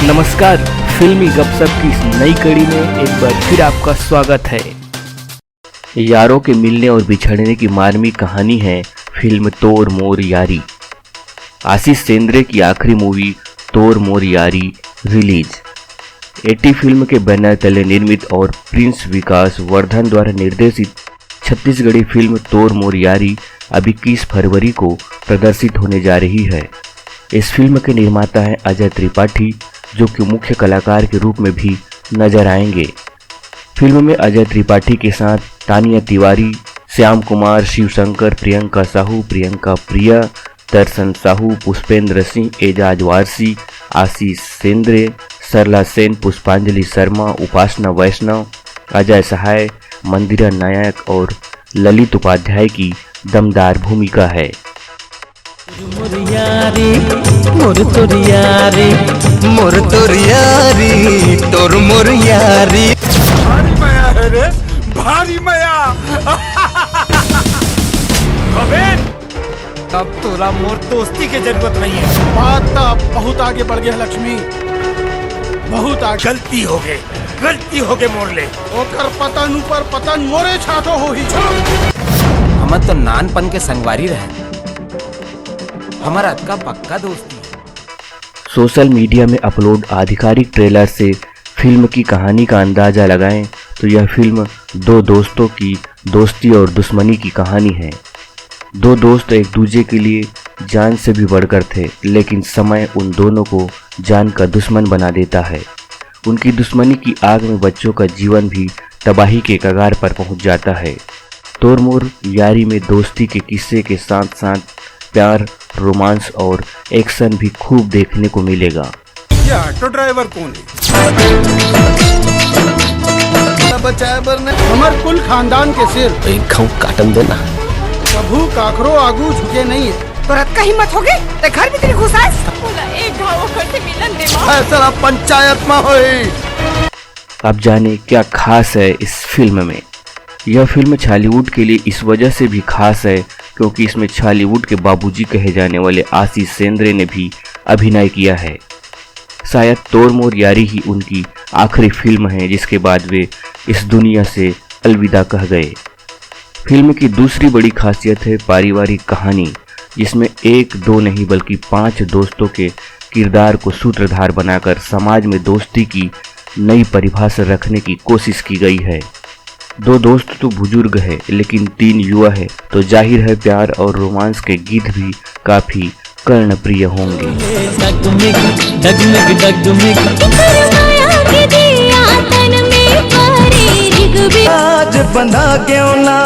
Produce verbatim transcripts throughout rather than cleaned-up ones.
नमस्कार, फिल्मी गपशप की इस नई कड़ी में एक बार फिर आपका स्वागत है। यारों के मिलने और बिछड़ने की मार्मिक कहानी है फिल्म तोर मोर यारी। आशीष सेंद्रे की आखिरी मूवी तोर मोर यारी रिलीज। एटी फिल्म के बैनर तले निर्मित और प्रिंस विकास वर्धन द्वारा निर्देशित छत्तीसगढ़ी फिल्म तोर मोर यारी अब इक्कीस फरवरी को प्रदर्शित होने जा रही है। इस फिल्म के निर्माता हैं अजय त्रिपाठी, जो कि मुख्य कलाकार के रूप में भी नजर आएंगे। फिल्म में अजय त्रिपाठी के साथ तानिया तिवारी, श्याम कुमार, शिवशंकर, प्रियंका साहू, प्रियंका प्रिया, दर्शन साहू, पुष्पेंद्र सिंह, एजाज वारसी, आशीष सेंद्रे, सरला सेन, पुष्पांजलि शर्मा, उपासना वैष्णव, अजय सहाय, मंदिरा नायक और ललित उपाध्याय की दमदार भूमिका है। मोर तोर यारी, मोर तोर यारी, मोर तोर यारी, तोर मोर यारी। भारी मया है रे, भारी मया। अबे, अब तोला मोर दोस्ती के जरूरत नहीं है। बात तो अब बहुत आगे बढ़ गया लक्ष्मी, बहुत आगे। गलती हो गई, गलती हो गई मोर ले। ओकर पतन ऊपर पतन मोरे छातो होही। हमर तो नानपन के संगवारी रहे, हमर अतका पक्का दोस्ती। सोशल मीडिया में अपलोड आधिकारिक ट्रेलर से फिल्म की कहानी का अंदाजा लगाएं तो यह फिल्म दो दोस्तों की दोस्ती और दुश्मनी की कहानी है। दो दोस्त एक दूजे के लिए जान से भी बढ़कर थे, लेकिन समय उन दोनों को जान का दुश्मन बना देता है। उनकी दुश्मनी की आग में बच्चों का जीवन भी तबाही के कगार पर पहुंच जाता है। तोर मोर यारी में दोस्ती के किस्से के साथ साथ प्यार, रोमांस और एक्शन भी खूब देखने को मिलेगा। ये ऑटो ड्राइवर कौन है? बचाए बर ने हमर कुल खानदान के सिर एक घाव काटन देना। कभू काकरो आगू झुके नहीं है। तोर अतका हिम्मत हो गए, ते घर भीतरी घुसास? बोला, एक घाव ओकर से मिलन दे माँ। फैसला पंचायत में होई। अब जाने क्या खास है इस फिल्म में। यह फिल्म छॉलीवुड के लिए इस वजह से भी खास है क्योंकि इसमें छॉलीवुड के बाबूजी कहे जाने वाले आशीष सेंद्रे ने भी अभिनय किया है। शायद तोर मोर यारी ही उनकी आखिरी फिल्म है जिसके बाद वे इस दुनिया से अलविदा कह गए। फिल्म की दूसरी बड़ी खासियत है पारिवारिक कहानी, जिसमें एक दो नहीं बल्कि पांच दोस्तों के किरदार को सूत्रधार बनाकर समाज में दोस्ती की नई परिभाषा रखने की कोशिश की गई है। दो दोस्त तो बुजुर्ग है लेकिन तीन युवा है, तो जाहिर है प्यार और रोमांस के गीत भी काफी कर्णप्रिय होंगे। डगमिग, डगमिग, डगमिग। एकर माया के दिया तन में बरे रिगबे। आज बंधा गेवना,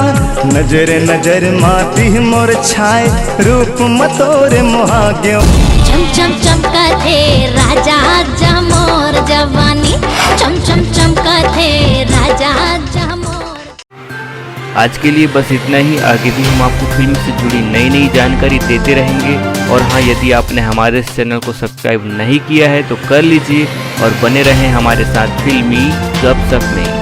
नजर नजर माटी मोर छाए, रूप मतोर मोहा गेव। चम चम चमकथे राजा आज मोर जवानी, चम चम चमकथे राजा आज मोर। आज के लिए बस इतना ही। आगे भी हम आपको फिल्म से जुड़ी नई नई जानकारी देते रहेंगे। और हाँ, यदि आपने हमारे इस चैनल को सब्सक्राइब नहीं किया है तो कर लीजिए और बने रहें हमारे साथ फिल्मी गपशप में।